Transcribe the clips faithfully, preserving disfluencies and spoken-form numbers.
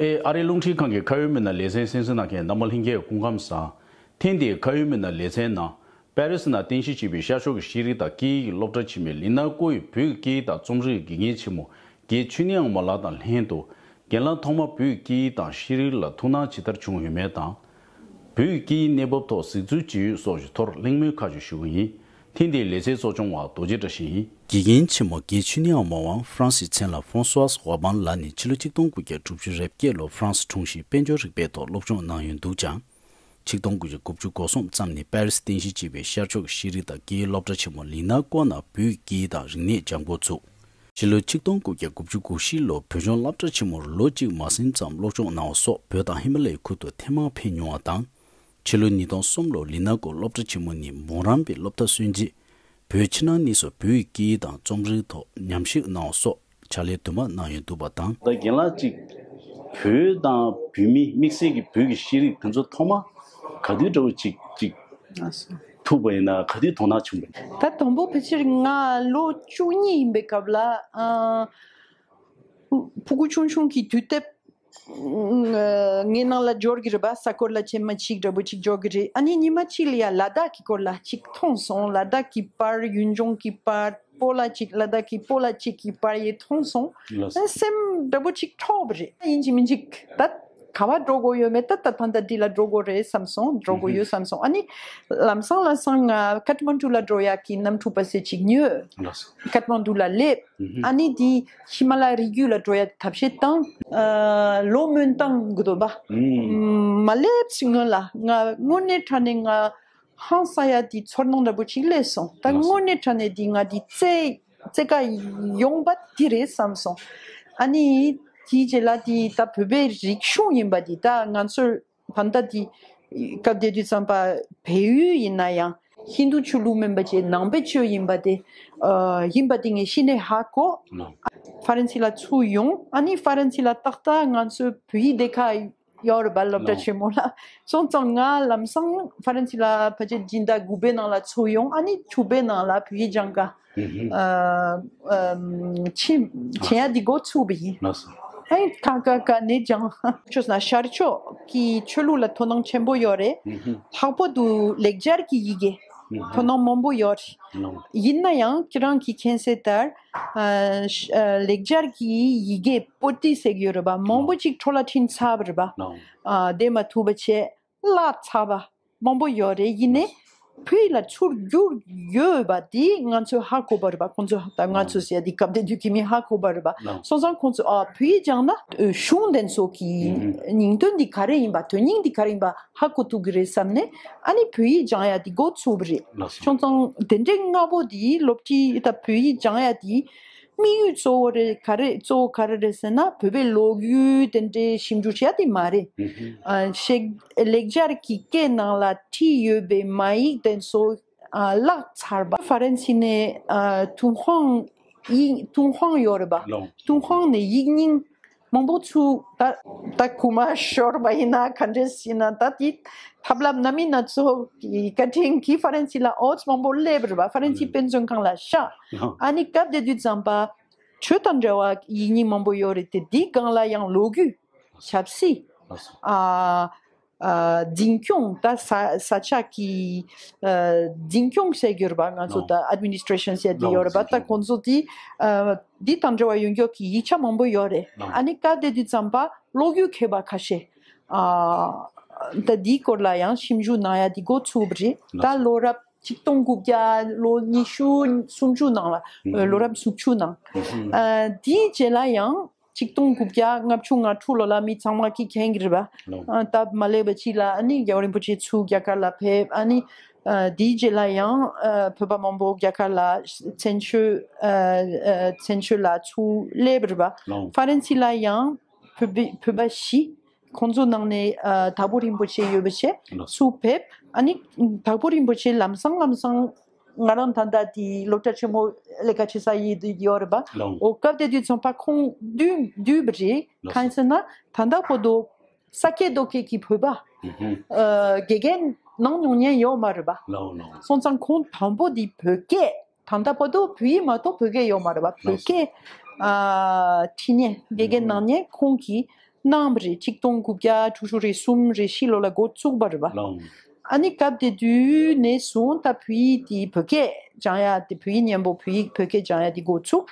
ཨ་རིའི་རླུང་འཕྲིན་ཁང་གི་ཁ་ཡོད་མི་སྣ་ལེ་ཚན་གསན་གཟིགས་གནང་མཁན་རྣམ་པ་ལྷན་རྒྱས་སྐུ་ཁམས་བཟང་། ཐེངས་འདིའི་ཁ་ཡོད་མི་སྣ་ལེ་ཚན་ནང་། པེ་རི་སི་ནང་རྟེན་གཞི་བྱས་པའི་ཤར་ཕྱོགས་ཀྱི་ཤེས་རིག་དང་སྐད་ཡིག་གི་སློབ་གྲྭ་ཆེན་མོའི་ལི་ན་ཀོ་ཡི་བོད་ཀྱི་སྐད་ཡིག་དང་རྩོམ་རིག་གི་དགེ་རྒན་ཆེན་མོ་རྒན་ཆོས་ཉིད་དབང་མོ་ལགས་དང་ལྷན་དུ། རྒན་ལགས་ཐོག་མར་བོད་ཀྱི་སྐད་ཡིག་དང་ཤེས་རིག་ལ་ཐུགས་སྣང་ཇི་ལྟར་བྱུང་ཡོད་མེད་དང་། བོད་ཀྱི་སྐད་ཡིག་གནས་བབ་ཐོག་གཟིགས་ཚུལ་ཇི་ཡོད་སོགས་ཀྱི་ཐོག་གླེང་མོལ་ཁག་ཅིག་ཞུ་གི་ཡིན། ཐེངས་འདིའི་ལེ་ཚན་གཙོ་སྐྱོང་བ་རྡོ་རྗེ་བཀྲ་ཤིས་ཡིན། དགེ་རྒན་ཆེན་མོ་རྒན་ཆོས་ཉིད་དབང་མོ་འམ་ཧྥ་རན་སིའི་མཚན་ལ་ཧྥོང་སུའཱ་ཝ་བང་ལགས་ནི་ཕྱི་ལོ་ཆིག་སྟོང་དགུ་བརྒྱ་དྲུག་ཅུ་རེ་བརྒྱད་ལོར་ཧྥ་རན་སི་འཁྲུངས་ཤིང་དཔལ་འབྱོར་རིག་པའི་ཐོག་སློབ་སྦྱོང་གནང་ཡོད་འདུག་ཀྱང་། ཆིག་སྟོང་དགུ་བརྒྱ་དགུ་བཅུ་གོ་གསུམ་ཙམ་ནས་པེ་རི་སི་རྟེན་གཞི་བྱས་པའི་ཤར་ཕྱོགས་ཤེས་རིག་དང་སྐད་ཡིག་སློབ་གྲྭ་ཆེན་མོ་ལི་ན་ཀོ་ནང་བོད་ཀྱི་སྐད་ཡིག་དང་རིག་གནས་སྦྱང་འགོ་ཚུགས། ཕྱི་ལོ་ཆིག་སྟོང་དགུ་བརྒྱ་དགུ་བཅུ་གོ་བཞི་ལོར་བོད་ལྗོངས་སློབ་གྲྭ་ཆེན་མོར་ལོ་གཅིག་མ་ཟིན་ཙམ་སློབ་སྦྱོང་གནང་བ་སོགས་བོད་དང་ཧི་མ་ལ་ཡའི་ཁུལ་དུ་ཐེངས་མང་ཕེབས་མྱོང་བ་དང་། ཕྱི་ལོ་ཉིས་སྟོང་གསུམ་ལོར་ལི་ན་ཀོ་སློབ་གྲྭ་ཆེན་མོ་ནས་མོ་རམ་པའི་སློབ་མཐར་སོན་རྗེས། བོད་ཕྱི་ནང་གཉིས་སུ་བོད་ཡིག་སྐད་ཡིག་དང་རྩོམ་རིག་ཐོག་ཉམས་ཞིབ་གནང་བ་སོགས་ཕྱག་ལས་དུ་མ་གནང་ཡོད་འདུག་པ་དང་། ད་རྒན་ལགས་ཅིག་བོད་དང་བོད་མི་དམིགས་བསལ་གྱི་བོད་ཀྱི་ཤེས་རིག་དེ་ཚོ་ཐོག་མ་ག་དུས་འདྲ་བོ་ཅིག་ཅིག་ཐུག་པ་ཡིན་ན། ག་དུས་དོ་སྣང་བྱུང་བ་ཡིན། ད་དང་པོ་ཕལ་ཆེར་ང་ལོ་བཅུ་གཉིས་ཡིན་པའི་སྐབས་ལ། ཨ། ཕྲུ་གུ་ཆུང་ཆུང་གི་དུས་དེབ་ངའི་ནང་ལ་འབྱོར་གྱི་རེད་པ། ས་སྐོར་ལ་ཆེན་མ་གཅིག་འདྲ་པོ་གཅིག་འབྱོར་གྱི་རེད། ཨ་ནི་ཉི་མ་གཅིག་ལ་ཡ་ལ་དྭགས་ཀྱི་སྐོར་ལ་གཅིག་མཐོང་སོང་། ལ་དྭགས་ཀྱི་པར། ཡུལ་ལྗོངས་ཀྱི་པར། སྤོ་ལགས་གཅིག་ལ་དྭགས་ཀྱི་སྤོ་ལགས་གཅིག་གི་པར་ཡི་མཐོང་སོང་། ལགས་སོ། ཨ། སེམས་འདྲ་པོ་གཅིག་འཕྲོག་པ་རེད། ཡིན་གཅིག་མིན་གཅིག་ད་ག་བ་འགྲོ་དགོས་ཡོད་མེད། ད་ད་ད་ད་འདི་ལ་འགྲོ་དགོས་རེད་བསམ་སོང་། འགྲོ་དགོས་ཡོད་བསམ་སོང་། ཨ་ནི་ལམ་སང་ལམ་སང་ང་ཀཏ་མན་ཌུ་ལ་འགྲོ་ཡག་གི་གནམ་གྲུ་པ་སེ་གཅིག་ཉོས། ལགས་སོ། ཀཏ་མན་ཌུ་ལ་སླེབས། ཨ་ནི་དེ་ཧི་མ་ལ་ཡའི་རི་རྒྱུད་ལ་འགྲོ་ཡ་ཐབས་ཤེས་བཏང་། ཨ། ལོ་སྨོན་ཐང་གི་འདུག་པ། ཨ། མ་སླེབས་སྔོན་ལ་ང་དངོས་གནས་དྲང་གནས་ང་ཧང་སང་ཡ་དེ་ཚོར་སྣང་འདྲ་པོ་ཅིག་སླེབས་སོང་། ད་དངོས་གནས་དྲང་གནས་དེ་ང་དེ་རྩེ་རྩེ་ཀ་ཡོང་པ་དེ་རེད་བསམ་སོང་། ཨ་ནི་དེའི་རྗེས་ལ་དེ་ད་བོད་པའི་རིག་གཞུང་ཡིན་པ་དེ། ད་ང་ཚོར་ད་ལྟ་དེ་སྐབས་དེ་དུས་ཙམ་པ་བལ་ཡུལ་ཡིན་ན་ཡང་ཧིན་རྡུ་ཆོས་ལུགས་མིན་པ་བྱས་ནང་པའི་ཆོས་ཡིན་པ་དེ། ཨ། ཡིན་པ་དེ་ངས་གཞི་ནས་ཧ་གོ། ཧྥ་རན་སི་ལ་ཚུར་ཡོང་། ཨ་ནི་ཧྥ་རན་སི་ལ་ཏག་ཏག་ང་ཚོའི་བོད་ཡིག་སྡེ་ཁག་ཡོད་རེད་པ། སློབ་གྲྭ་ཆེན་མོ་ལ། སོང་ཙང་ང་ལམ་སང་ཧྥ་རན་སི་ལ་ཕལ་ཆེར་སྦྱིན་བདག་དགུ་པའི་ནང་ལ་ཚུར་ཡོང་། ཨ་ནི་བཅུ་པའི་ནང་ལ་བོད་ཡིག་སྦྱང་ག་ཨ། ཨ། ཕྱིན་ཕྱིན་ཡ་འདི་འགོ་ཚུགས་པ་ཡིན། ལགས་སོ། ཨ་ནི་ཁ་ཁ་ཁ་ནས་སྦྱང་། ཆོས་ན་ཤར་ཕྱོགས་ཀྱི་ཆོས་ལུགས་ལ་དོ་སྣང་ཆེན་པོ་ཡོད་རེད། ལྷག་པར་དུ་ལེགས་སྦྱར་གྱི་ཡི་གེ་དོ་སྣང་མང་པོ་ཡོད་རེད། ཡིན་ན་ཡང་ཁྱེད་རང་གིས་མཁྱེན་གསལ་ལྟར། ཨ། ལེགས་སྦྱར་གྱི་ཡི་གེ་པོ་ཏི་ཟེར་གྱི་ཡོད་རེད་པ། མང་པོ་ཅིག་འཕྲོ་བརླག་ཕྱིན་ཚར་བ་རེད་པ། ཨ། དེ་མ་ཐུབ་པ་བྱས། བརླག་ཚར་བ་མང་པོ་ཡོད་རེད། ཡིན་ནའི་བོད་ཡིག་ལ་ཚུར་བསྒྱུར་ཡོད་པ་དེ་ང་ཚོས་ཧ་གོ་བ་རེད་པ། ཁོང་ཚོས་ད་ང་ཚོས་ཟེར་ཡ་དེ་སྐབས་དེ་དུས་ཀྱི་མི་ཧ་གོ་བ་རེད་པ། སོང་ཙང་ཁོང་ཚོས། ཨ། བོད་ཡིག་སྦྱངས་ན་གཞུང་དེ་ཚོ་གི་སྙིང་དོན་འདི་ག་རེ་ཡིན་པ། དོན་སྙིང་འདི་ག་རེ་ཡིན་པ་ཧ་གོ་ཐུབ་ཀྱི་རེད་བསམ་ནས། ཨ་ནི་བོད་ཡིག་སྦྱང་ཡ་དེ་འགོ་ཚུགས་པ་རེད། སོང་ཙང་དེ་འདྲའི་སྔ་པོ་དེ་སློབ་ཁྲིད། ད་བོད་ཡིག་སྦྱང་ཡ་དེ། དམིགས་ཡུལ་གཙོ་བོ་རེད་ག་རེ། གཙོ་བོ་ག་རེ་རེད་ཟེར་ན། བོད་པའི་ལོ་རྒྱུས་དེ་འདྲའི་ཞིབ་འཇུག་བྱེད་ཡ་དེ་མ་རེད། ཨ། ཞིག་ལེགས་སྦྱར་གྱི་སྐད་ནང་ལ་བྲིས་ཡོད་པའི་མ་ཡིག་དེ་ཚོ། ཨ། བརླག་ཚར་བ། ཧྥ་རན་སི་ནས། ཨ། ཏུན་ཧོང་ཡིག་ཏུན་ཧོང་ཡོད་རེད་པ། ཏུན་ཧོང་ནས་ཡིག་རྙིང་མང་པོ་ཚུར། ད་ད་རྐུ་མ་ཤོར་བ་ཡིན་ན་ག་འདྲས་ཡིན་ན། ད་དེ་ཐབས་ལམ་སྣ་མིན་སྣ་ཚོགས་ཀྱི་བཀའ་དྲིན་གྱིས་ཧྥ་རན་སི་ལ་ཨོ་ཙི་མང་པོ་སླེབས་རེད་པ། ཧྥ་རན་སི་དཔེ་མཛོད་ཁང་ལ་བཞག་ཨ་ནི་སྐབས་དེ་དུས་ཙམ་པ་ཆོས་དང་འབྲེལ་བ་ཡིག་རྙིང་མང་པོ་ཡོད་རེད་དེ། དེའི་སྒང་ལ་ཡང་ལོ་རྒྱུས། ཆབ་སྲིད། ཨ། ཨ། འཛིན་སྐྱོང་། ད་ས་ས་ཆ་གི། ཨ། འཛིན་སྐྱོང་ཟེར་གྱི་ཡོད་རེད་པ། ང་ཚོ་ད་ཨེཌ་མི་ནི་སི་ཊེ་རེ་ཤན་ཟེར་དེ་ཡོད་རེད་པ། ད་ཁོང་ཚོ་དེ། ཨ། འདི་དང་འབྲེལ་བ་ཡོད་མཁན་གྱི་ཡིག་ཆ་མང་པོ་ཡོད་རེད། ཨ་ནི་སྐབས་དེ་དུས་ཙམ་པ་ལོ་རྒྱུས་མཁས་པ་ཁ་ཤས། ཨ། ད་འདིའི་སྐོར་ལ་ཡང་ཞིབ་འཇུག་གནང་ཡ་འདི་འགོ་ཚུགས་པ་རེད། ད་ལོ་རབས་ཆིག་སྟོང་དགུ་བརྒྱ་ལོ་ཉི་ཤུ་སུམ་ཅུ་ནང་ལ། ལོ་རབས་དྲུག་ཅུ་ནང་། ཨ། དེའི་རྗེས་ལ་ཡང་ཆིག་སྟོང་དགུ་བརྒྱ་ལྔ་བཅུ་ང་དྲུག་ལོ་ལ་མི་ཚང་མ་གིས་མཁྱེན་གྱི་རེད་པ། ཨ། སྟབས་མ་ལེགས་པ་ཅིག་ལ་ཨ་ནི་རྒྱལ་བ་རིན་པོ་ཆེ་ཚུར་རྒྱ་གར་ལ་ཕེབས། ཨ་ནི། ཨ། དེའི་རྗེས་ལ་ཡང་། ཨ། བོད་པ་མང་པོ་རྒྱ་གར་ལ་བཙན་བྱོལ། ཨ། ཨ། བཙན་བྱོལ་ལ་ཚུར་སླེབས་རེད་པ། ཧྥ་རན་སི་ལ་ཡང་བོད་པ་བོད་པ་བཞི། ཁོང་ཚོ་ནང་ནས། ཨ། དྭགས་པོ་རིན་པོ་ཆེ་ཡོད་པ་བྱས། ཚུར་ཕེབས། ཨ་ནི་དྭགས་པོ་རིན་པོ་ཆེ་ལམ་སང་ལམ་སང་ང་རང་ད་ལྟ་དེ་སློབ་གྲྭ་ཆེན་མོ་ལས་ཀ་བྱེད་ས་ཡོད་རེད་པ། འོ་སྐབས་དེ་དུས་ཙམ་པ་ཁོང་བསྡུས་བསྡུས་པ་རེད། གང་ཡིན་ཟེར་ན་ད་ལྟ་བར་དུ་ས་སྐྱེས་རྡོ་སྐྱེས་ཀྱི་བོད་པ། ཨ། དགེ་རྒན་གནང་མྱོང་མཁན་ཡོད་མ་རེད་པ། སོང་ཙང་ཁོང་དང་པོ་དེ་བོད་སྐད། ད་ལྟ་བར་དུ་བོད་ཡིག་མ་གཏོགས་བོད་སྐད་ཡོད་མ་རེད་པ། བོད་སྐད། ཨ། ཁྲིད་མཁན་དགེ་རྒན་གནང་མཁན་ཁོང་གིས་ གནང་བ་རེད། ཆིག་སྟོང་དགུ་བརྒྱ་དྲུག་ཅུ་རེ་གསུམ་རེ་བཞི་ལོ་ལ་འགོ་བཙུགས་པ་རེད་པ། ལགས། ཨ་ནི་སྐབས་དེ་དུས་ནས་བཟུང་ད་བོད་ཡིག་དེ་བོད་སྐད་སྦྱང་ཡ་དེ་བོད་ཡིག་སྙན་པོ་བོད་ཡིག་བོད་སྐད་སྦྱང་ཡ་དེ་འགོ་བཙུགས།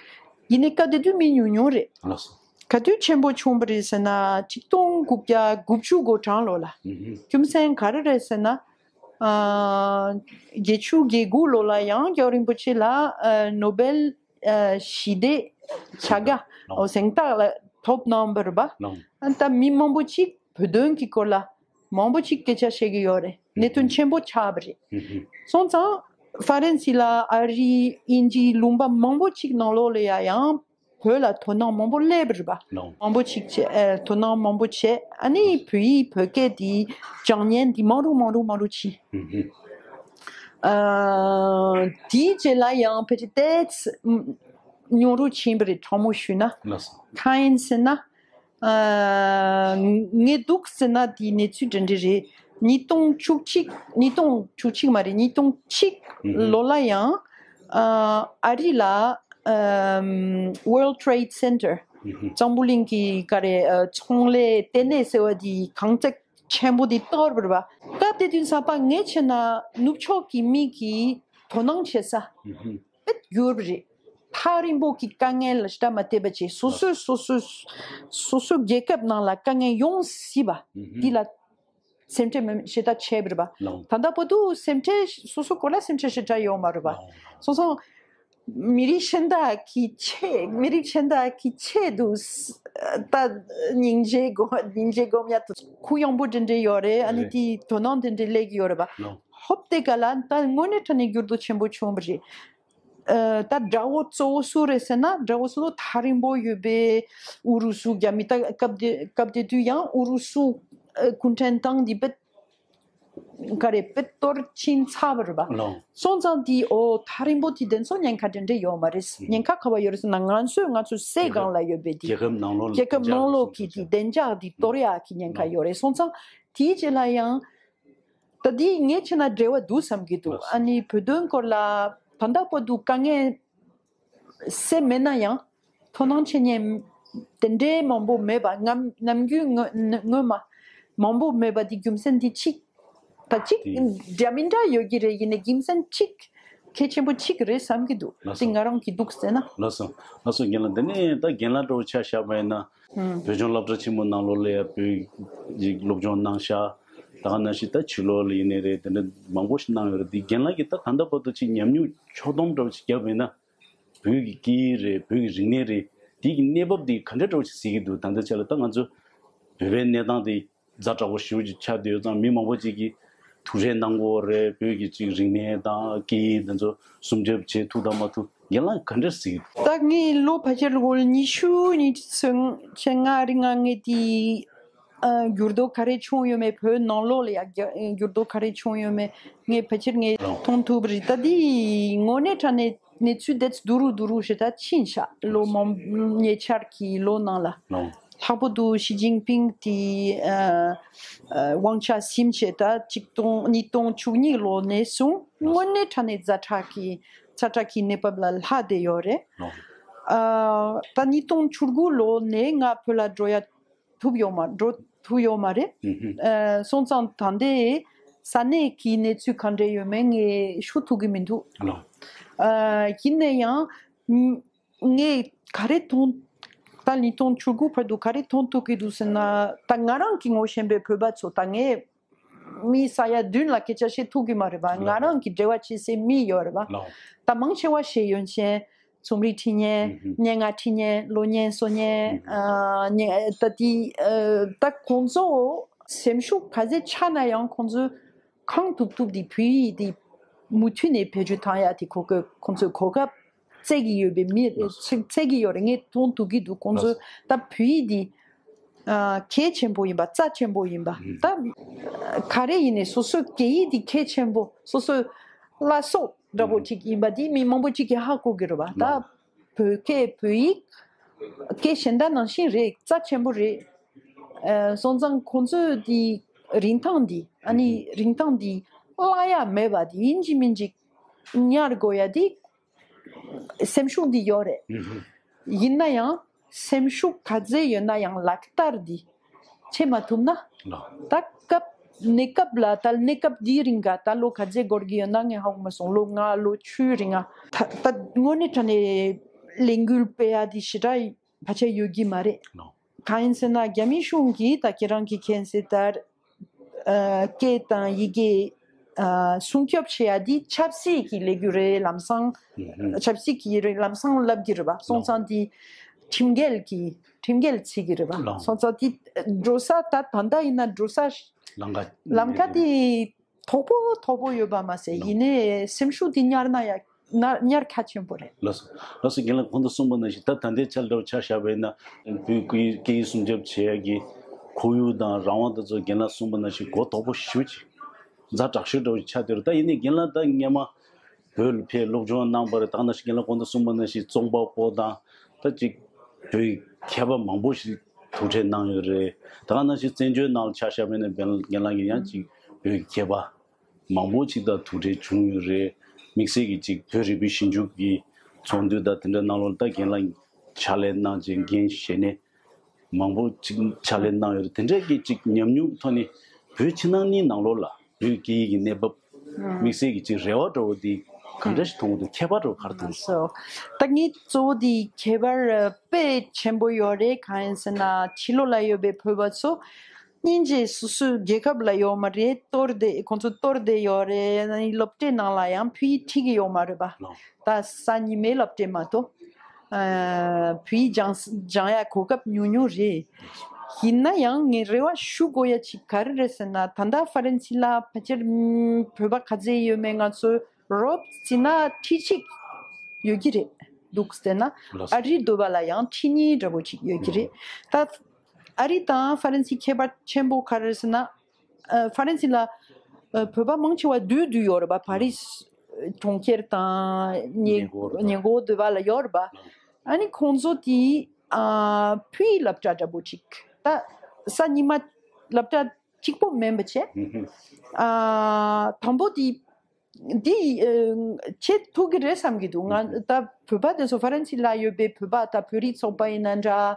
ཡིན་ནའི་སྐབས་དེ་དུས་མི་ཉུང་ཉུང་རེད། ལགས་སོ། ག་དུས་ཆེན་པོ་བྱུང་བ་རེད་ཟེར་ན་ཆིག་སྟོང་དགུ་བརྒྱ་དགུ་བཅུ་གོ་གྲངས་ལོ་ལ། ཨུ་ཧུ། རྒྱུ་མཚན་ག་རེ་རེད་ཟེར་ན། ཨ། བརྒྱད་ཅུ་གྱ་དགུ་ལོ་ལ་ཡང་རྒྱལ་བ་རིན་པོ་ཆེ་ལ་ཨ་ནོ་བེལ་ཨ་ཞི་བདེའི་བྱ་དགའ་ཨོ་གཟེངས་རྟགས་ལ་ཐོབ་གནང་བ་རེད་པ། ལགས། ཨ་ད་མི་མང་པོ་ཅིག་བོད་དོན་གྱི་སྐོར་ལ་མང་པོ་ཅིག་སྐད་ཆ་བཤད་ཀྱི་ཡོད་རེད། གནད་དོན་ཆེན་པོ་ཆགས་པ་རེད། ཨུ་ཧུ། སོང་ཙང་ཧྥ་རན་སི་ལ་ཨ་རི་དབྱིན་ཇི་ལུང་པ་མང་པོ་ཅིག་ནང་ལོགས་ལ་ཡ་ཡང་བོད་ལ་དོ་སྣང་མང་པོ་སླེབས་པ་རེད་པ། ལགས། མང་པོ་ཅིག་བྱས་ཨེ་དོ་སྣང་མང་པོ་བྱས། ཨ་ནི་བོད་ཡིག་བོད་སྐད་དེ་སྦྱང་ཉན་དེ་མང་རུ་མང་རུ་མང་རུ་ཕྱིན། ཨུ་ཧུ། ཨ་དེའི་རྗེས་ལ་ཡང་ཕལ་ཆེར་ཏོག་ཙམ་ཉུང་རུ་ཕྱིན་པ་རེད། དྲང་མོ་ཞུས་ན། ལགས་སོ། གང་ཡིན་ཟེར་ན། ཨ་ངས་འདུག་ཟེར་ན་དེའི་གནས་ཚུལ་འདྲ་འདྲ་རེད། ཉིས་སྟོང་བཅུ་གཅིག་ཉིས་སྟོང་བཅུ་གཅིག་མ་རེད། ཉིས་སྟོང་གཅིག་ལོ་ལ་ཡང་ཨ་ཨ་རི་ལ་ཨམ་World Trade Center། ཨུ་ཧུ། འཛམ་བུ་གླིང་གི་ག་རེ་ཨ་ཚོང་ལས་ལྟེ་གནས་ཟེར་བ་དེ་གང་ཙག་ཆེན་པོ་དེ་གཏོར་བ་རེད་པ། སྐབས་དེ་དུས་ཙམ་པ་ངས་བྱས་ན་ནུབ་ཕྱོགས་ཀྱི་མི་གིས་དོ་སྣང་བྱེད་ས། ཨུ་ཧུ། དཔེ་གྱུར་པ་རེད། ཐག་རིང་པོ་གི་དཀའ་ངལ་ལ་ཞེ་དྲག་མ་བལྟས་པ་བྱས། སོ་སོའི་སོ་སོའི་སོ་སོའི་རྒྱལ་ཁབ་ནང་ལ་དཀའ་ངལ་ཡོང་སྲིད་པ་འདི་ལ་སེམས་ཁྲལ་མི་ཞེ་དྲག་བྱས་པ་རེད་པ། ལགས། ད་ལྟ་བར་དུ་སེམས་ཁྲལ་སོ་སོའི་སྐོར་ལ་སེམས་ཁྲལ་ཞེ་དྲག་ཡོད་མ་རེད་པ། ལགས། སོང་ཙང་མི་རིགས་གཞན་དག་གི་ཆེད་མི་རིགས་གཞན་དག་གི་ཆེད་དུ་ད་སྙིང་རྗེ་སྒོམ་སྙིང་རྗེ་སྒོམ་ཡ་དུ་གུ་ཡངས་པོ་འདྲ་འདྲ་ཡོད་རེད། ཨ་ནི་རེད། དེའི་དོ་སྣང་འདྲ་འདྲ་སླེབས་ཀྱི་ཡོད་རེད་པ། ལགས། ཧོབ་དེ་ག་ལ་ད་དངོས་གནས་དྲང་གནས་འགྱུར་ལྡོག་ཆེན་པོ་བྱུང་བ་རེད། ཨ་ད་དགྲ་བོ་གཙོ་བོ་སུ་རེད་ཟེར་ན་དགྲ་བོ་སུ་ཐག་རིང་པོ་ཡོད་པའི་ཨུ་རུ་སུ་རྒྱ་མི། ད་སྐབས་དེ་སྐབས་དེ་དུས་ཡང་ཨུ་རུ་སུ་ཨ་གུང་ཁྲན་ཏང་འདི་དཔེ་ག་རེ་དཔེ་གཏོར་ཕྱིན་ཚར་བ་རེད་པ། ལགས། སོང་ཙང་དེ་ཨོ་ཐག་རིང་པོ་དེ་དེ་ཚོ་ཉེན་ཁ་འདྲ་འདྲ་ཡོད་མ་རེད། ཨུ་ཉེན་ཁ་ག་བ་ཡོད་རེད་ཟེར་ན་ང་ཚོས་ང་ཚོའི་སའི་སྒང་ལ་ཡོད་པའི་དེ་རྒྱལ་ཁབ་ནང་ལོགས་ལ་རྒྱལ་ཁབ་བདེ་འཇགས་ནང་ལོགས་ཀྱི་དེ་བདེ་འཇགས་དེ་གཏོར་ཡག་གི་ཉེན་ཁ་ཡོད་རེད། སོང་ཙང་དེའི་རྗེས་ལ་ཡང་ད་དེ་ངས་བྱས་ན་འབྲེལ་བ་འདུག་བསམ་གྱི་འདུག་ཨ་ནི་བོད་དོན་སྐོར་ལ་ད་ལྟ་བར་དུ་དཀའ་ངལ་སེལ་མེད་ན་ཡང་དོ་སྣང་བྱེད་མཁན་དེ་འདྲའི་མང་པོ་མེད་པ། ནམ་ནམ་རྒྱུན་སྔོན་སྔོན་མ་མང་པོ་མེད་པ་དེ་རྒྱུ་མཚན་དེ་གཅིག་ད་གཅིག་དེ་འདྲ་མི་འདྲ་ཡོད་ཀྱི་རེད། ཡིན་ནའི་རྒྱུ་མཚན་གཅིག་གལ་ཆེན་པོ་གཅིག་རེད་བསམ་གྱི་འདུག་ལགས་སོ། དེ་ང་རང་གི་འདུག་ཟེར་ན། ལགས་སོ། ལགས་སོ་རྒན་ལགས། འདི་ནས་ད་རྒན་ལགས་འདྲ་བོ་ཆ་བཞག་པ་ཡིན་ན། ཨང་། བོད་ལྗོངས་སློབ་གྲྭ་ཆེན་མོ་ནང་ལོགས་ལ་ཡ་བོད་ཡིག་སློབ་སྦྱོང་གནང་ཤག་ད་ག་ནང་བཞིན་ད་ཕྱི་ལོགས་ལ་ཡིན་ནའི་རེད། དེ་འདྲ་མང་པོ་ཞིག་གནང་ཡོད་རེད། འདི་རྒན་ལགས་ཀྱིས་ད་ད་ལྟ་བར་དུ་ཅིག་ཉམས་མྱོང་ཕྱོགས་བསྡོམས་འདྲ་བོ་ཅིག་བརྒྱབ་པ་ཡིན་ན། བོད་ཀྱི་སྐད་ཡིག་རེད། བོད་ཀྱི་རིག་གནས་རེད། དེ་གི་གནས་བབ་དེ་ག་འདྲ་འདྲ་བོ་ཅིག་གཟིགས་ཀྱི་འདུག་ད་ལྟ་ཆ་ལ་ད་ང་ཚོ་བོད་པའི་གནས་སྟངས་དེ་ཛ་དྲག་པོ་ཞེ་པོ་ཅིག་ཆགས་བསྡད་ཡོད་ཙང་། མི་མང་པོ་ཅིག་གིས་ཐུགས་རེ་གནང་གི་ཡོད་རེད། བོད་ཀྱི་ཅིག་རིག་གནས་དང་སྐད་ཡིག་དེ་ཚོ་སྲུང་སྐྱོབ་བྱེད་ཐུབ་དང་མ་ཐུབ། རྒན་ལགས་ག་འདྲ་གཟིགས་ཀྱི་འདུག་ད་ངས་ལོ་ཕལ་ཆེར་ལོ་ཉི་ཤུ་ཉི་ཤུ་རྩ་ལྔ་རིང་ང་ངས་དེ་ཨ་འགྱུར་ལྡོག་ག་རེ་བྱུང་ཡོད་མེད། བོད་ནང་ལོགས་ལ་ཡ་རྒྱ་འགྱུར་ལྡོག་ག་རེ་བྱུང་ཡོད་མེད་ངས་ཕལ་ཆེར་ངས་ལགས། མཐོང་ཐུབ་རེད། ད་དེ་དངོས་གནས་དྲང་གནས་གནས་ཚུལ་དེ་ཚོ་སྡུག་རུ་སྡུག་རུ་ཞེ་དྲག་ཕྱིན་ཤག་ལོ་མང་ཉེ་ཆར་གྱི་ལོ་ནང་ལ། ལགས། ལྷག་པར་དུ་ཞི་ཅིན་ཕིང་དེ་ཨ་ཨ་དབང་ཆ་ཟིན་བྱས་ད་ཆིག་སྟོང་ཉིས་སྟོང་བཅུ་གཉིས་ལོ་ནས་བཟུང་དངོས་གནས་དྲང་གནས་ཛ་དྲག་གི་ཛ་དྲག་གི་གནས་བབ་ལ་ལྷག་བསྡད་ཡོད་རེད། ལགས། ཨ་ད་ཉིས་སྟོང་བཅུ་དགུ་ལོ་ནས་ང་བོད་ལ་འགྲོ་ཡ་ཐུབ་ཡོད་མ་འགྲོ་ཐུབ་ཡོད་མ་རེད། ཨུ་ཧུ། ཨ་སོང་ཙང་ད་ལྟའི་ས་གནས་ཀྱི་གནས་ཚུལ་ག་འདྲ་ཡོད་མེད་ངས་ཞུ་ཐུབ་ཀྱི་མི་འདུག་ལགས། ཨ་ཡིན་ན་ཡང་ངས་ག་རེ་མཐོང་། ད་ཉིས་སྟོང་བཅུ་དགུ་བར་དུ་ག་རེ་མཐོང་ཐུབ་ཀྱི་འདུག་ཟེར་ན། ད་ང་རང་གི་ངོ་ཤེས་པའི་བོད་པ་ཚོ། ད་ངས་མི་ས་ཡ་བདུན་ལ་སྐད་ཆ་བཤད་ཐུབ་ཀྱི་མ་རེད་པ། ང་རང་གི་འབྲེལ་བ་བྱེད་སའི་མི་ཡོད་རེད་པ། ལགས། ད་མང་ཆེ་བ་ཤེས་ཡོན་ཅན། རྩོམ་རིག་འབྲི་མཁན། ཨུ་ཧུ། སྙན་ངག་འབྲི་མཁན། གློག་བརྙན་བཟོ་མཁན། ཨུ་ཧུ། ཨ་ནི་ད་དེ་ཨ་ད་ཁོང་ཚོ་སེམས་ཤུགས་ག་ཚད་ཆག་ན་ཡང་ཁོང་ཚོས་གང་ཐུབ་ཐུབ་དེ་བོད་ཡིག་དེ་མུ་མཐུད་ནས་བེད་སྤྱོད་བཏང་ཡ་དེ་ཁོ་ཁོ་ཁོང་ཚོས་གོ་སྐབས་བཙལ་གྱི་ཡོད་པའི་མི་ལགས། བཙལ་གྱི་ཡོད་རེད། ངས་མཐོང་ཐུབ་ཀྱི་འདུག་ཁོང་ཚོས། ལགས། ད་བོད་ཡིག་འདི་ཨ་གལ་ཆེན་པོ་ཡིན་པ། རྩ་ཆེན་པོ་ཡིན་པ། ཨུ་ད་ག་རེ་ཡིན་ནའི་སོ་སོའི་སྐད་ཡིག་འདི་གལ་ཆེན་པོ། སོ་སོའི་བླ་སྲོག་འདྲ་པོ་ཨུ་ཅིག་ཡིན་པ་འདི་མི་མང་པོ་ཅིག་གིས་ཧ་གོ་གི་རེད་པ། ད་ལགས། བོད་སྐད་བོད་ཡིག་སྐད་གཞན་དག་ནང་བཞིན་རེད། རྩ་ཆེན་པོ་རེད། ཨ་སོང་ཙང་ཁོང་ཚོས་འདི་རིན་ཐང་འདི། ཨ་ནི་ཨུ་རིན་ཐང་འདི་བརླག་ཡ་མེད་པ་འདི། ཡིན་གཅིག་མིན་གཅིག་ཉར་དགོས་ཡ་འདི་སེམས་ཤུགས་འདི་ཡོད་རེད། ཨུ་ཧུ། ཡིན་ན་ཡང་སེམས་ཤུགས་ག་ཚད་ཡོད་ན་ཡང་ལག་བསྟར་འདི། ཆེ་མ་ཐུབ་ན། ལགས། ད་སྐབས་གནས་སྐབས་ལ་ད་གནས་སྐབས་འདིའི་རིང་ག་ད་ལོ་ག་ཚད་འགོར་གྱི་ཡོད་ན་ངས་ཧ་གོ་མ་སོང་། ལོ་ལྔ་ལོ་བཅུའི་རིང་ང་ད་ད་དངོས་གནས་དྲང་གནས་ལས་འགུལ་སྤེལ་ཡ་དེ་ཞེ་དྲག་ཕལ་ཆེར་ཡོད་ཀྱི་མ་རེད། ལགས། གང་ཡིན་ཟེར་ན་རྒྱ་མི་གཞུང་གིས་ད་ཁྱེད་རང་གིས་མཁྱེན་གསལ་ལྟར། ཨ། སྐད་དང་ཡི་གེ། ཨ། སྲུང་སྐྱོབ་བྱེད་ཡ་འདི་ཆབ་སྲིད་ཀྱི་ལས་འགུལ་རེད། ལམ་སང་ཆབ་སྲིད་ཀྱི་རེད། ལམ་སང་ལབ་ཀྱི་རེད་པ། སོང་ཙང་འདི་ཁྲིམས་འགལ་གྱི་ཁྲིམས་འགལ་བྱེད་ཀྱི་རེད་པ། སོང་ཙང་འདི་འགྲོ་ས་ད་ད་ལྟ་ཡིན་ན་འགྲོ་ས་ལམ་ཁ་ལམ་ཁ་འདི་མཐོ་པོ་མཐོ་པོ་ཡོད་པ་མ་ཟད། ཡིན་ནའི་སེམས་ཤུགས་འདི་ཉར་ན་ཡ་ཉར་ཉར་ཁ་ཆེན་པོ་རེད། ལགས་སོ། ལགས་སོ། རྒན་ལགས་གོང་དུ་གསུངས་པ་ནང་བཞིན་ད་ད་ལྟའི་ཆ་ལ་ཆ་བཞག་པ་ཡིན་ན་བོད་སྐད་ཡིག་སྲུང་སྐྱོབ་བྱེད་ཡ་གི་ཁོར་ཡུག་དང་རང་དབང་དེ་ཚོ་རྒན་ལགས་གསུངས་པ་ནང་བཞིན་གོ་དོག་པོ་ཞེ་པོ་ཅིག་ཛ་དྲག་ཤོས་འདྲ་བོ་ཆགས་བསྡད་རེད། ད་ཡིན་ནའི་རྒན་ལགས་ད་སྔོན་མ་བོད་ལ་ཕེབས་སློབ་སྦྱོང་གནང་པ་རེད། ད་ག་ནང་བཞིན་རྒན་ལགས་གོང་དུ་གསུངས་པ་ནང་བཞིན་རྩོམ་པ་པོ་དང་ད་ཅིག་བོད་ཀྱི་མཁས་པ་མང་པོ་ཞིག་ཐུག་འཕྲད་གནང་ཡོད་རེད། ད་ག་ནང་བཞིན་བཙན་བྱོལ་ནང་ལ་ཆ་བཞག་པ་ཡིན་ན་རྒན་ལགས་ཀྱིས་ཡང་ཅིག་བོད་ཀྱི་མཁས་པ་མང་པོ་ཅིག་དང་ཐུག་འཕྲད་བྱུང་ཡོད་རེད། དམིགས་བསལ་གྱི་ཅིག་བོད་རིག་པའི་ཞིབ་འཇུག་གི་ཚོགས་འདུ་དང་དེ་འདྲ་ནང་ལོགས་ལ་ད་རྒན་ལགས་ཕྱག་ལས་གནང་བྱས་འགན་བཞེས་ནས་མང་པོ་ཅིག་ཕྱག་ལས་གནང་ཡོད་རེད། དེ་འདྲའི་གི་ཅིག་ཉམས་མྱོང་གི་ཐོག་ནས་བོད་ཕྱི་ནང་གཉིས་ནང་ལོགས་ལ་བོད་སྐད་ཡིག་གི་གནས་བབ་དམིགས་བསལ་གྱི་ཅིག་རེ་བ་འདྲ་བོ་དེ་ག་འདྲ་ཞིག་མཐོང་གི་འདུག་ཁྱད་པར་འདྲ་བོ་ག་རེ་མཐོང་གི་འདུག་སོ། ད་ངའི་གཙོ་བོ་དེ་ཁྱད་པར་དཔེ་ཆེན་པོ་ཡོད་རེད། གང་ཡིན་ཟེར་ན་ཕྱི་ལོགས་ལ་ཡོད་པའི་བོད་པ་ཚོ་སྙིང་རྗེ་སོ་སོའི་རྒྱལ་ཁབ་ལ་ཡོད་མ་རེད། གཏོར་བསྡད། ཁོང་ཚོ་གཏོར་བསྡད་ཡོད་རེད། ཨ་ནི་སློབ་གྲྭའི་ནང་ལ་ཡང་བོད་ཡིག་ཁྲིད་ཀྱི་ཡོད་མ་རེད་པ། ལགས། ད་གཟའ་ཉི་མའི་སློབ་གྲྭ་མ་གཏོགས། ཨ། བོད་ཡིག་སྦྱང་སྦྱང་ཡ་གོ་སྐབས་ཉུང་ཉུང་རེད། ཡིན་ན་ཡང་ངས་རེ་བ་ཞུ་དགོས་ཡ་ཅིག་ག་རེ་རེད་ཟེར་ན། ད་ལྟ་ཧྥ་རན་སི་ལ་ཕལ་ཆེར་ཨམ་བོད་པ་ག་ཚད་ཡོད་མེད་ང་ཚོ་རོབ་ཙམ་ན་ཁྲི་གཅིག་ཡོད་ཀྱི་རེད། འདུག་སྟེ་ན། ལགས་སོ། ཨ་རིའི་འདུག་པ་ལ་ཡང་ཁྲི་གཉིས་འདྲ་པོ་ཅིག་ཡོད་ཀྱི་རེད། ད་ཨ་རི་དང་ཧྥ་རན་སི་ཁྱད་པར་ཆེན་པོ་ག་རེ་རེད་ཟེར་ན། ཨ། ཧྥ་རན་སི་ལ་ཨ་བོད་པ་མང་ཆེ་བ་སྡོད་སྡོད་ཡོད་རེད་པ། ཕ་རི་སི་གྲོང་ཁྱེར་དང་ཉེ་ཉེ་འཁོར་དང་ཉེ་འཁོར་འདུག་པ་ལ་ཡོད་རེད་པ། ཨ་ནི་ཁོང་ཚོ་དེ་ཨ་བོད་ཡིག་སློབ་གྲྭ་འདྲ་པོ་ཅིག་ད་གཟའ་ཉི་མ་སློབ་གྲྭ་གཅིག་པོ་མིན་པ་བྱས། ཨ། དང་པོ་དེ་འདི་ཨ་བྱེད་ཐུབ་ཀྱི་རེད་བསམ་གྱི་འདུག་ང་ད་བོད་པ་དེ་ཚོ་ཧྥ་རན་སི་ལ་ཡོད་པའི་བོད་པ་དང་བོད་རིགས་ཚོགས་པ་ཡིན་ན་འདྲ།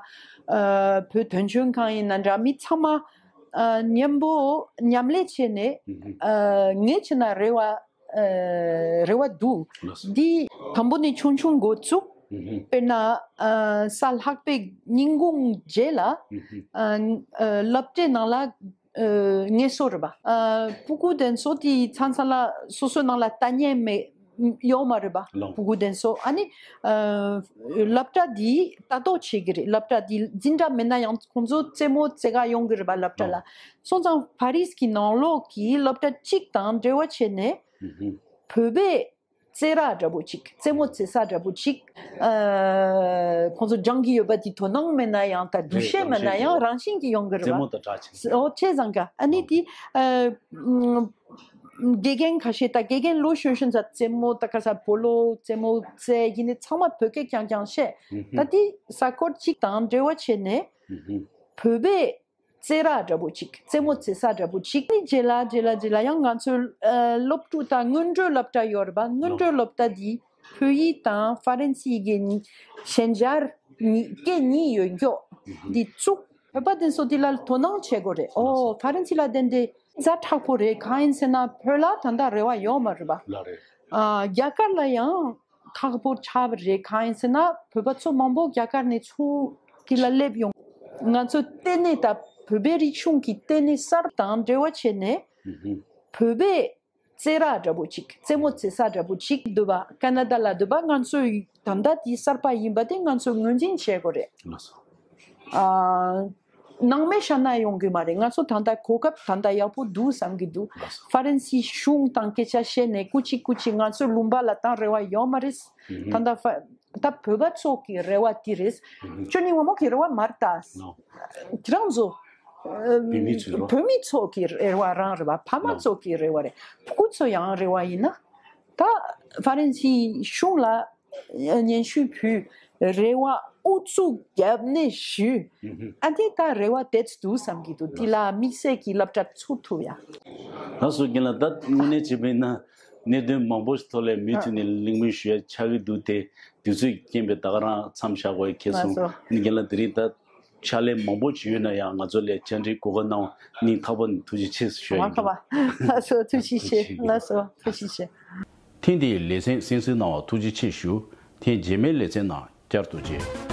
ཨ། བོད་དོན་ལྗོན་ཁང་ཡིན་ན་འདྲ། མི་ཚང་མ་ཨ་མཉམ་པོ་མཉམ་ལས་བྱས་ནས། ཨ། ངས་བྱས་ན་རེ་བ་ཨ་རེ་བ་འདུག་ལགས་སོ། འདི་དང་པོ་ནས་ཆུང་ཆུང་འགོ་བཙུགས། དཔེར་ན་ཨ་གཟའ་ལྷག་པའི་ཉིན་གུང་རྗེས་ལ་ཨ་ཨ་སློབ་གྲྭའི་ནང་ལ་ཨ་ངལ་གསོ་རེད་པ། ཨ་སྤུ་གུ་དེ་ཚོ་དེ་ཚང་ཚང་ལ་སོ་སོའི་ནང་ལ་ལྟ་མཁན་མེད་ཡོད་མ་རེད་པ། ལགས། སྤུ་གུ་དེ་ཚོ་ཨ་ནི་ཨ་སློབ་གྲྭ་དེ་ལྟ་རྟོག་བྱེད་ཀྱི་རེད། སློབ་གྲྭ་དེ་འཛིན་གྲྭ་མེད་ན་ཡང་ཁོང་ཚོ་རྩེད་མོ་རྩེ་ག་ཡོང་གི་རེད་པ་སློབ་གྲྭ་ལ། ལགས། སོང་ཙང་ཕ་རིས་ཀྱི་ནང་ལོགས་ཀྱི་སློབ་གྲྭ་གཅིག་དང་འབྲེལ་བ་བྱས་ནས་བོད་པའི་རྩེད་ར་འདྲ་པོ་ཅིག་རྩེད་མོ་རྩེ་ས་འདྲ་པོ་ཅིག་ཨ་ཁོང་ཚོ་སྦྱང་གི་ཡོད་པ་དེ་དོ་སྣང་མེད་ན་ཡང་ད་འདུ་རེད། ཤེས་མེད་ན་ཡང་རང་བཞིན་གྱིས་ཡོང་གི་རེད་པ། རྩེད་མོ་དང་སྦྲགས་བྱས། ཨོ་བྱས་ཙང་ཀ་ཨ་ནི་དེ་ཨ་དགེ་རྒན་ཁ་ཤས་ད་དགེ་རྒན་ལོ་གཞོན་གཞོན་ཚ་རྩེད་མོ་ད་ག་ས་སྤོ་ལོ་རྩེད་མོ་རྩེ་ཡིན་ནི་ཚང་མ་བོད་སྐད་རྐྱང་རྐྱང་བཤད། ད་དེ་གཟའ་འཁོར་གཅིག་དང་འབྲེལ་བ་བྱས་ནས་བོད་པའི་རྩེད་ར་འདྲ་པོ་ཅིག་རྩེད་མོ་རྩེ་ས་འདྲ་པོ་ཅིག་ནི་རྗེས་ལ་རྗེས་ལ་རྗེས་ལ་ཡང་ང་ཚོའི་ཨ་སློབ་ཕྲུག་དང་སྔོན་འགྲོའི་སློབ་གྲྭ་ཡོད་རེད་པ། སྔོན་འགྲོའི་སློབ་གྲྭ་འདི་བོད་ཡིག་དང་ཧྥ་རན་སི་ཡི་གེ་གཉིས་ཤན་སྦྱར་གཉིས་སྐད་གཉིས་ཡོད་མགྱོགས་འདི་བཙུགས། བོད་པ་དེ་ཚོ་འདི་ལ་དོ་སྣང་བྱེད་དགོས་རེད། ཨོ་ཧྥ་རན་སི་ལ་བསྡད་འདི་ཛ་དྲག་པོ་རེད། གང་ཡིན་ཟེར་ན་བོད་ལ་ད་ལྟ་རེ་བ་ཡོད་མ་རེད་པ། ལགས་རེད། ཨ་རྒྱ་གར་ལ་ཡང་ཁག་པོ་ཆགས་པ་རེད། གང་ཡིན་ཟེར་ན་བོད་པ་ཚོ་མང་པོ་རྒྱ་གར་ནས་ཚུར་དེ་ལ་སླེབས་ཡོང་། ང་ཚོ་ལྟེ་གནས་ད་བོད་པའི་རིག་གཞུང་གི་ལྟེ་གནས་གསར་དང་འབྲེལ་བ་བྱས་ནས་བོད་པའི་རྩེད་ར་འདྲ་པོ་ཅིག་རྩེད་མོ་རྩེ་ས་འདྲ་པོ་ཅིག་འདུག་པ། ཁ་ན་ཌ་ལ་འདུག་པ། ང་ཚོའི་ད་ལྟ་དེ་གསར་པ་ཡིན་པ་དེ་ང་ཚོས་ངོས་འཛིན་བྱེད་དགོས་རེད། ལགས་སོ། ཨ། ནང་མི་ཤ་ན་ཡོང་གི་མ་རེད། ང་ཚོ་ད་ལྟ་གོ་སྐབས་ད་ལྟ་ཡག་པོ་འདུག་བསམ་གྱི་འདུག་ལགས་སོ། ཧྥ་རན་སི་གཞུང་དང་སྐད་ཆ་བཤད་ནས་སྐུ་མཁྱེན་སྐུ་མཁྱེན་ང་ཚོའི་ལུང་པ་ལ་བཏང་རེ་བ་ཡོད་མ་རེད། ད་ལྟ་ཧྥ་ད་བོད་པ་ཚོ་གི་རེ་བ་དེ་རེད། ཅོ་ནི་ངོ་མོ་གི་རེ་བ་མ་རེད་ད། ནོ། ཁྱེད་རང་ཚོ་ཨ་བོད་མི་ཚོའི་རེ་བ། བོད་མི་ཚོ་གི་རེ་བ་རང་རེད་པ། ཕ་མ་ནོ། ཚོ་གི་རེ་བ་རེད། ཕྲུ་གུ་ཚོ་ཡང་རེ་བ་ཡིན་ན་ད་ཧྥ་རན་སི་གཞུང་ལ་སྙན་ཞུ་ཕུལ། རེ་བ་ཨུ་ཚུགས་རྒྱབ་ནས་ཞུ། ཨ་དེ་ད་རེ་བ་དེ་ཚོ་འདུག་བསམ་གྱི་འདུག་དེ་ལ་དམིགས་བསལ་གྱི་སློབ་གྲྭ་ཚུགས་ཐུབ་ཡ། ལགས་སོ། རྒན་ལགས་ད་དངོས་གནས་བྱས་པ་ཡིན་ན་གནད་དོན་མང་པོ་ཞིག་ཐོག་ལ་མུ་མཐུད་ནས་གླེང་མོལ་ཞུ་ཡ་ཆགས་ཀྱི་འདུག་དེ་དུས་ཚོད་རྐྱེན་པས་ད་ག་རང་མཚམས་བཞག་དགོས་ཡ་ཁེལ་སོང་། ལགས་སོ། ཨ་ནི་རྒན་ལགས་དེ་རིང་ད་ ཕྱག་ལས་མང་པོ་བྱས་ཡོད་ན་ཡང་ང་ཚོ་ལ་བཅར་འདྲིའི་གོ་སྐབས་གནང་བ་སྙིང་ཐག་པ་ནས་ཐུགས་རྗེ་ཆེ་ཞུ་ཡ་ཡིན། ལགས་སོ། ཐུགས་རྗེ་ཆེ། ལགས་སོ། ཐུགས་རྗེ་ཆེ། ཐེངས་འདིའི་ལེ་ཚན་གསན་གཟིགས་གནང་བ་ཐུགས་རྗེ་ཆེ་ཞུ། ཐེངས་རྗེས་མའི་ལེ་ཚན་ནང་བསྐྱར་དུ་མཇལ།